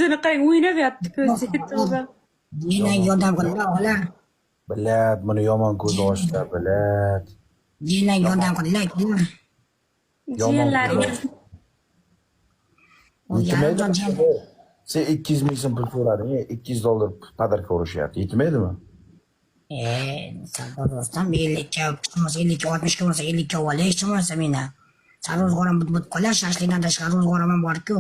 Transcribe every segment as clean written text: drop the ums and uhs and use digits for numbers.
Yuzini qarang, o'ynab yotdi ko'zi. Tavba. Jiyanlarga yordam qilinglar, o'g'illar. Блядь, buni yomon ko'z ochdi, блядь. Jiyanlarga yordam qilinglar, akalar. Yomon Jiyanlariga. ko'z. O yarim jon jiyan. Sen 200 ming so'm pul so'rading, 200 dollar подарка urishyapti. Yetmaydimi? Sardor do'stim, 50 ga bo'lmasa 50 ga, 60 ga bo'lmasa 50 ga olay, hech bo'lmasa meni. Sal ro'zg'orim bitib qolar, shashlikdan tashqari ro'zg'orim ham bor-ku.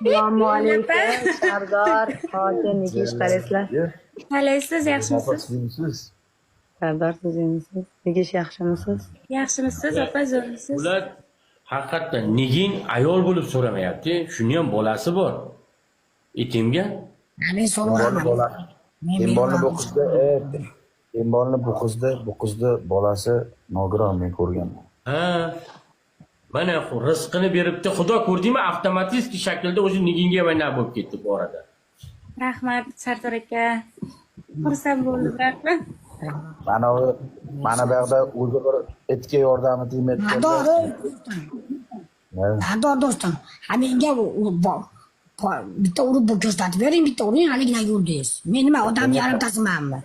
Assalomu alaykum, Sardor, hokim, Nigish, qalaysizlar? Qalaysiz, yaxshimisiz? Sizmisiz? Sardor, siz yaxshimisiz? Nigish, yaxshimisiz? Yaxshimisiz, opa, zo'rmisiz? Ular haqiqatdan Nigin ayol bo'lib so'ramayapti. Shuni ham bolasi bor. Etimga Men so'raveraman. Bola. Men Embolni bu beraman. qizni, Embolni bu qizni bolasi nogiron, men ko'rganman. Ha. Mana rizqini beribdi. Xudo ko'rdingmi, avtomatik shaklda o'zi Niginga mana bo'lib ketdi bu orada. Rahmat, Sardor aka. Xursand bo'ldim, rahmat. Mana bu, mana bu yoqda o'zi bir itga yordami tegmayotganda. Sardor, ey do'stim. Sardor do'stim, ha menga bitta urib ko'rsatib bering, bitta uring, haliginaga urdingiz. Men nima, odamni yarimtasimanmi?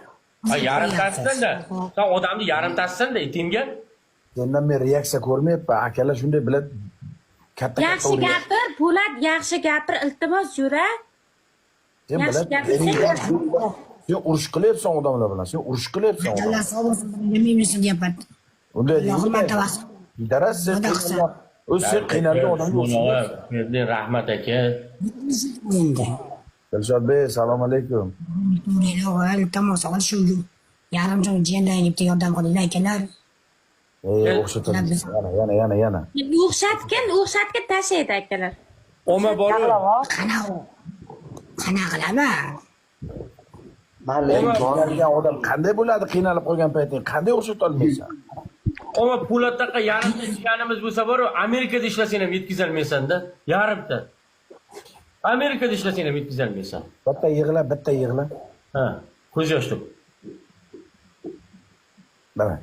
Ha, yarimtasisan-da. Sen odamni yarimtasisan-da etimga. Sendan men reaksiya ko'rmayapman. Akalar shunday bilib katta katta Yaxshi uryapti. gapir, Po'lat, yaxshi gapir, iltimos, jo'ra. Sen Yaxshi bilib, gapirsang. sen urush qilyapsan odamlar bilan. Sen urush qilyapsan Akalar odamlar. sog' bo'lsin, nima bersin deyapman. Unday Allohim deyilmaydi. martabasi. Daraz sen Xudo qilsin. qiynalgan, o'zi sen qiynalgan odamga o'xshamaysan. Rahmat aka. Endi. Dilshodbek, assalomu alaykum. Iltimos, ol shu yarim jon jiyanlarga bitta yordam qilinglar, akalar. Ey, o'xshatadi. Yana, yana, yana, yana. O'xshatgin, o'xshatgin tashlaydi akalar. Oma boru. Qanaqa qanaqa qilaman? Ey, qiynalgan odam qanday bo'ladi qiynalib qolgan payting? Qanday o'xshata olmaysan? Oma Po'latdaqa yarimta jiyanimiz bo'lsa boru, Amerikada ishlasang ham yetkazolmaysan-da. Yarimta. Amerikada ishlasang ham yetkazolmaysan. Bitta yig'la, bitta yig'la. Ha, ko'z yosh to'k. Давай.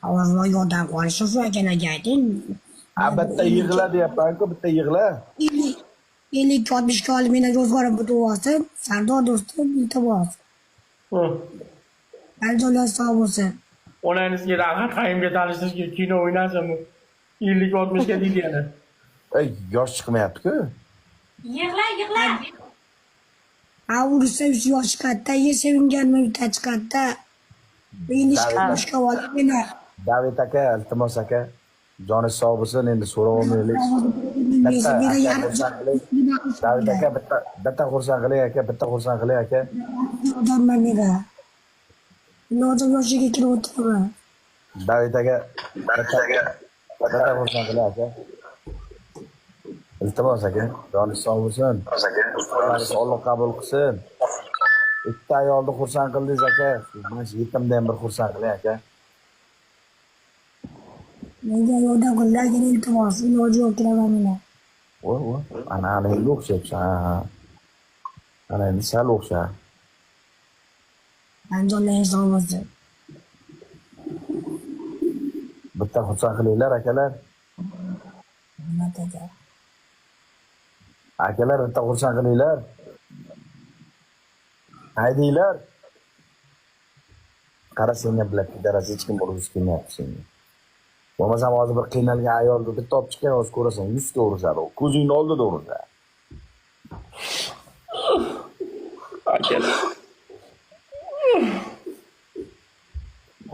Ovozli yordam qilishi shu akalarga ayting. Ha, bitta yig'la deyapman-ku, bitta yig'la. 50 60 ga olib meni ro'zg'orim bitib olsin. Sardor do'stim, iltimos. Aljonlar sog' bo'lsin. Onangizga rahmat, qayimga tanishtirishga kino o'ynasin bu. 50-60 ga deydi yana. Ey, yosh chiqmayapti-ku. Yig'la, yig'la. Ha, ursa 3 yosh chiqadi-da, ye sevinganman bitta chiqadi-da. 50 60 ga olib meni. David aka, iltimos aka, joni sog' bo'lsin, endi so'rab olmaylik. Bitta Meni aka yarim xursand qiling. David aka, bitta bitta xursand qiling aka, bitta xursand qiling aka. Odamman meni. Nozim yoshiga kirib o'tiraman. David aka, bitta bitta xursand qiling aka. Iltimos aka, joni sog' bo'lsin. Duolaringizni Alloh qabul qilsin. Ikkita ayolni xursand qildingiz aka. Mana shu yetimda ham bir xursand qiling aka. Menga yordam qilinglar, iltimos. Iloji yo'q, kiraman meni. O, o, ana ana endi o'xshayapsan. Ha, ha. Ana endi sal o'xshar. Anjonlaringiz sog' bo'lsin. Bitta xursand qilinglar akalar. Rahmat aka. Akalar bitta xursand qilinglar. Haydinglar. Qara senga biladi, darasi hech kim urg'isi kelmayapti senga. Bo'lmasam hozir bir qiynalgan ayolni bitta olib chiqqan hozir ko'rasan, 100 ta urishadi. U ko'zingni oldida urishadi. Akalar.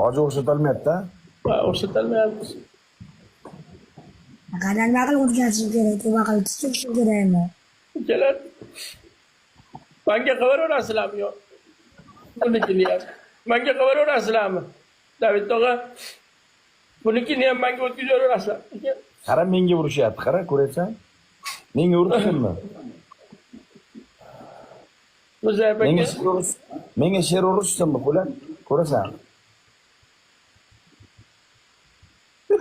Hoji o'xshatolmayapti-a? Ha, o'xshatolmayapmiz. Qanday nima qilib o'tkazishim kerak, nima qilib tutishim kerakmi? Akalar. Manga qilaverasizlarmi yo? Bunikini ham. Manga qilaverasizlarmi? David tog'a. Bunikini ham manga o'tkazaverasizlar. Aka. Qara menga urishyapti, qara ko'ryapsan? Menga urishdingmi? Muzaffar Menga aka. she'r urish, menga she'r urishdingmi, Po'lat? Ko'rasan.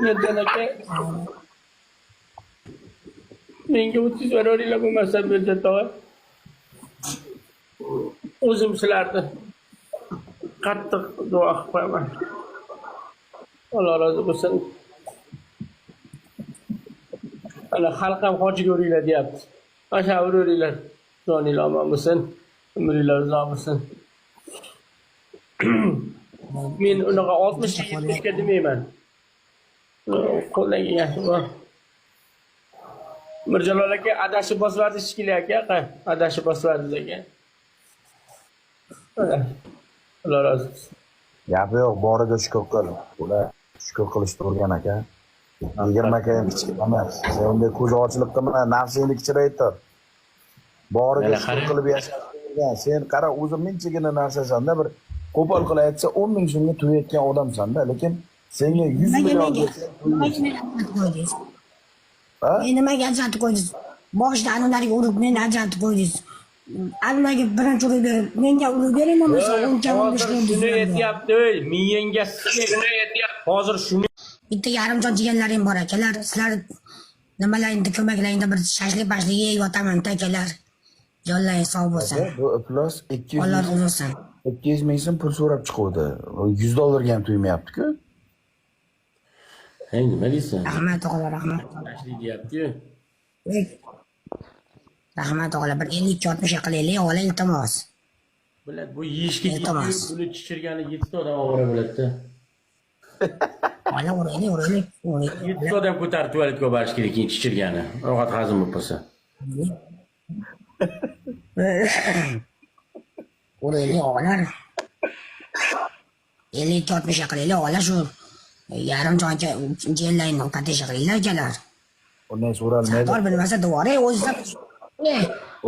Nurjon aka. Menga o'tkazaveringlar bo'lmasa Nurjon tog'a. O'zim sizlarni. Qattiq duo qilib qo'yaman. Alloh rozi bo'lsin. Ana xalq ham hojiga uringlar deyapti. Mana uraveringlar. Joninglar omon bo'lsin. Umringlar uzoq bo'lsin. Men unaqa 60 ga 70 ga demayman. Qo'ldan kelgan. Mirjalol aka adashib bosvordi shekilli aka, adashib bosvordi aka. Alloh rozi bo'lsin. Gapi yo'q, boriga shukur qil. Ular shukur qilishni o'rgan aka. 20 aka ham kichkina emas. Sen unday ko'z ochilib qilma, nafsingni kichraytir. Boriga shukur qilib yashashni o'rgan. Sen qara, o'zi minchigina narsasanda bir qo'pol qilib aytsa 10 ming so'mga to'yayotgan odamsan-da, lekin senga 100 million bersa qo'ydingiz? Men nimaga ajratib qo'ydingiz? Boshida anavlarga urib, meni ajratib qo'ydingiz. Anavlarga birinchi urib berib, menga urib bering bo'lmasa 10 15 Hozir shuni aytyapti, ey, miyangga shuni aytyapti. Hozir shuni Bitta yarimjon jigarlarim bor akalar. Sizlar nimalaringni ko'maklaringda bir shashlik pashlik yeb yotaman akalar. Jonlaring sog' bo'lsin. Bu iflos 200 Alloh rozi bo'lsin. 200 ming so'm pul so'rab chiquvdi. 100 dollarga ham to'ymayapti-ku. Hey, nima deysan? Rahmat o'g'lar, rahmat. Tashli deyapti-yu. Rahmat o'g'lar, bir 52-60 qilaylik, o'g'lar, iltimos. Biladi, bu yeyishga Iltimos. yetib, buni chichirgani 7 ta odam ovora bo'ladi-da. O'g'lar, uraylik, uraylik, uraylik. 7 ta odam ko'tarib tualetga olib borish kerak keyin chichirgani. Ovqat hazm bo'lib qolsa. Uraylik, o'g'lar. 52-60 qilaylik, o'g'lar, shu yarim joncha jiyanlaringni katta qilinglar akalar. Undan so'ralmaydi. Sardor bilmasa devoring, o'zingizdan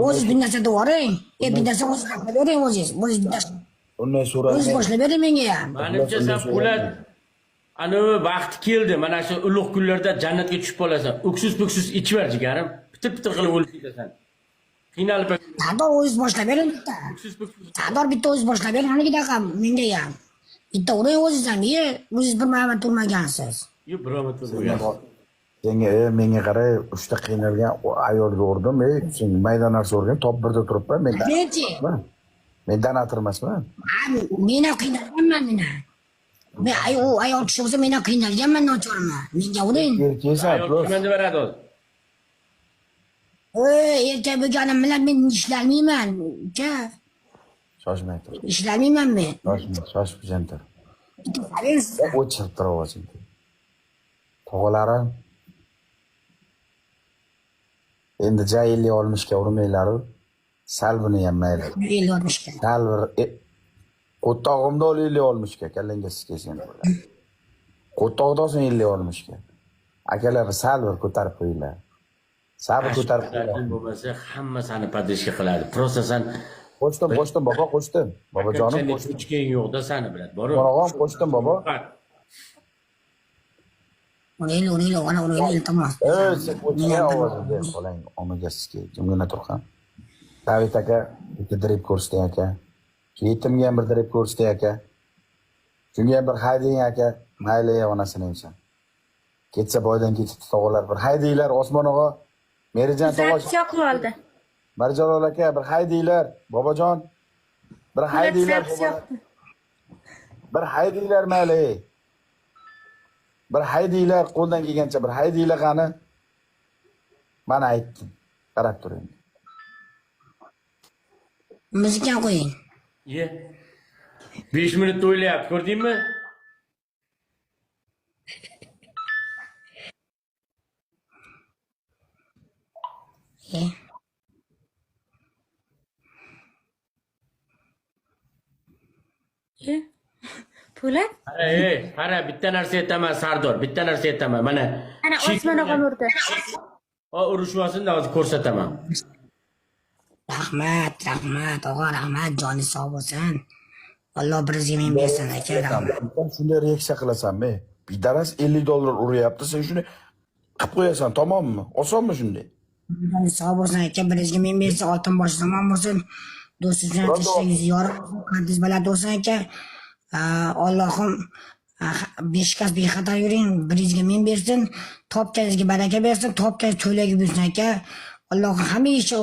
o'zingiz bir narsa devoring. Bir narsa o'zingiz boshlab bering o'zingiz. O'zingiz bittasi. Undan O'zingiz so'ralmaydi. boshlab bering menga ham. Manimcha sen Po'lat anavi vaqti keldi. Mana shu ulug' kunlarda jannatga tushib qolasan. Uksiz-puksiz ichib jigarim. Pitir-pitir qilib o'lib ketasan. Qiynalib Sardor o'zingiz boshlab bering bitta. uksiz-puksiz. Sardor bitta o'zingiz boshlab bering, haligidaqa menga ham. Bitta uring o'zingiz ham, o'zingiz bir marta turmagansiz. Yo'q, biror marta bo'lgan. Senga menga qaray, uchta qiynalgan ayolga urdim, sen mayda narsa urgan, top birda turibman, men. Menchi? Men donator emasman. Men ham qiynalganman men. Men u ayol kishi bo'lsa men ham qiynalganman nochorman. Menga uring. Erkaksan, Ayol plus. kimni beradi hozir? Erkak bo'lganim bilan men ishlamayman, uka. Shoshmay tur. Ishlamayman men. Shoshma, shoshib jim tur. O'chirib tur ovozingni. Tog'alarim. Endi ja 50-60 ga urmanglar-u. Sal buni ham mayli. 50-60 ga. Sal bir qo'ttog'imda ol 50-60 ga, kallangga siskaysan. Qo'ttog'da olsin 50-60 ga. Akalar sal bir ko'tarib qo'yinglar. Sal bir ko'tarib qo'yinglar. Bo'lmasa hamma seni podдержка qiladi. Просто sen Qo'shdim, qo'shdim bobo, qo'shdim. Bobojonim qo'shdim. Uchgan yo'qda seni biladi. Bor. Qorog'om qo'shdim bobo. Uraylik, uraylik, ona uraylik, iltimos. Ey, sen o'chgan ovozingni bolang omiga sizga jimgina turqan. David aka, bitta drip ko'rsating aka. Shu yetimga ham bir drip ko'rsating aka. Shunga ham bir haydang aka. Mayli, onasini emsan. Ketsa boydan ketibdi tog'alar. Bir haydanglar Osmon og'a. Merijan tog'a. Zapis yoqib oldi. Marjalol aka bir haydanglar. Bobojon. Bir haydanglar. Zapis yoqdi. Bir haydanglar mayli. Bir haydanglar qo'ldan kelgancha bir haydanglar qani. Mana aytdim. Qarab turing. Muzika qo'ying. Ye. 5 minut o'ylayapti, ko'rdingmi? Po'lat? Qara, ey, qara, bitta narsa aytaman Sardor, bitta narsa aytaman. Mana. Ana Osmon og'am urdi. O urushmasin da hozir ko'rsataman. Rahmat, rahmat, og'a, rahmat, joningiz sog' bo'lsin. Alloh bir ming bersin aka, rahmat. Shunday reaksiya qilasanmi? Bidaras $50 uryapti, sen shuni qilib qo'yasan, tamommi? Osonmi shunday? Joningiz sog' bo'lsin aka, bir ming bersin, oltin boshi zamon bo'lsin. Do'stingiz bilan tishingiz yorug' bo'lsin, qandingiz baland bo'lsin aka. Allohim beshikast bexatar yuring, 1 ming bersin, topganingizga baraka bersin, topganingiz to'lagi bo'lsin aka. Allohim hamisha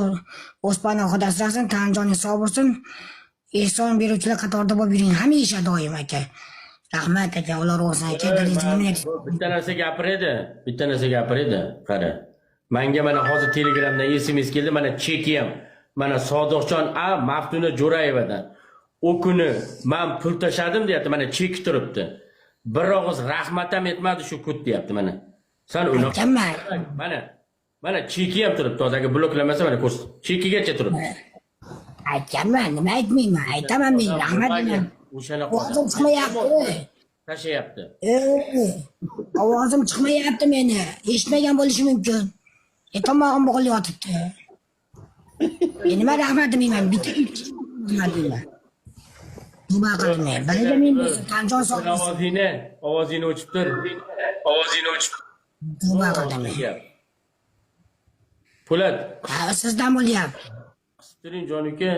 o'z panohida asrasin, tan joningiz sog' bo'lsin. Ehson beruvchilar qatorida bo'lib yuring hamisha doim aka. Rahmat aka, Alloh rozi bo'lsin aka. Dilingizni nima aytsin? Bitta narsa gapiradi, bitta narsa gapiradi. Qara. Manga mana hozir Telegramdan SMS keldi, mana cheki ham. Mana Sodiqjon A Maftuna Jo'rayevadan. O kuni men pul tashladim deyapti, mana cheki turibdi. Bir og'iz rahmat ham etmadi shu kut deyapti mana. San uni Aytganman. mana mana cheki ham turibdi. Hozir agar bloklamasa mana ko'rs. Chekigacha turibdi. Aytganman, nima aytmayman? Aytaman men, rahmat deyman. O'shanaqa Ovozim chiqmayapti. Tashlayapti. Ovozim chiqmayapti meni. Eshitmagan bo'lishi mumkin. Tomog'im bo'g'ilib yotibdi. Nima rahmat demayman, bitta rahmat deyman. Nima qilmay? Biladi men bo'lsa, tanjon Sen sog' bo'lsin. ovozingni o'chib tur. Ovozingni o'chib. Tavba qildim. Po'lat, Ha, sizdan bo'lyapti. qisib turing jon uka.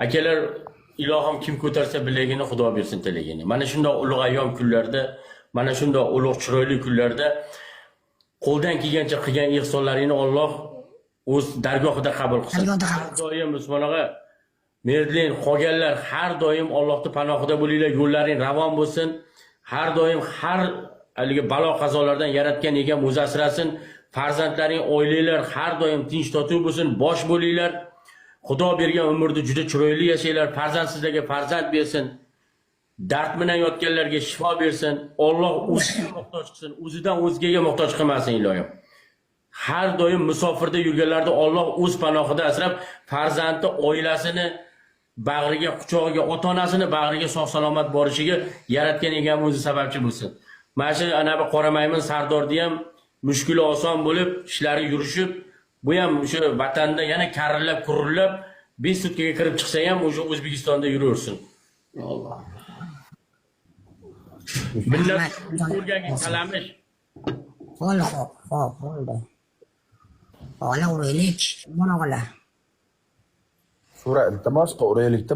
Akalar, ilohim kim ko'tarsa bilagini Xudo bersin tilagini. Mana shundoq ulug' ayyom kunlarda, mana shundoq ulug' chiroyli kunlarda qo'ldan kelgancha qilgan ehsonlaringni Alloh o'z dargohida qabul qilsin. Dargohida qabul Har doim Usmon og'a, Merlin qolganlar har doim Allohning panohida bo'linglar, yo'llaring ravon bo'lsin. Har doim har haligi balo qazolardan yaratgan egam o'zi asrasin. Farzandlaring, oilanglar har doim tinch totuv bo'lsin, bosh bo'linglar. Xudo bergan umrni juda chiroyli yashanglar. Farzandsizlarga farzand bersin. Dard bilan yotganlarga shifo bersin. Alloh o'ziga muhtoj qilsin, o'zidan o'zgaga muhtoj qilmasin iloyim. Har doim musofirda yurganlarni Alloh o'z panohida asrab, farzandi, oilasini bag'riga, quchog'iga, ota-onasini bag'riga sog' salomat borishiga yaratgan egam o'zi sababchi bo'lsin. Mana shu anavi qoramaymin Sardorni ham mushkuli oson bo'lib, ishlari yurishib, bu ham o'sha vatanda yana karillab, kurillab 5 sutkaga kirib chiqsa ham o'sha O'zbekistonda yuraversin. Alloh. Millat ko'rganga kalamish. Bo'ldi, xo'p, xo'p, bo'ldi. Ola uraylik, mana o'g'illar. Sura iltimos qil, uraylikda.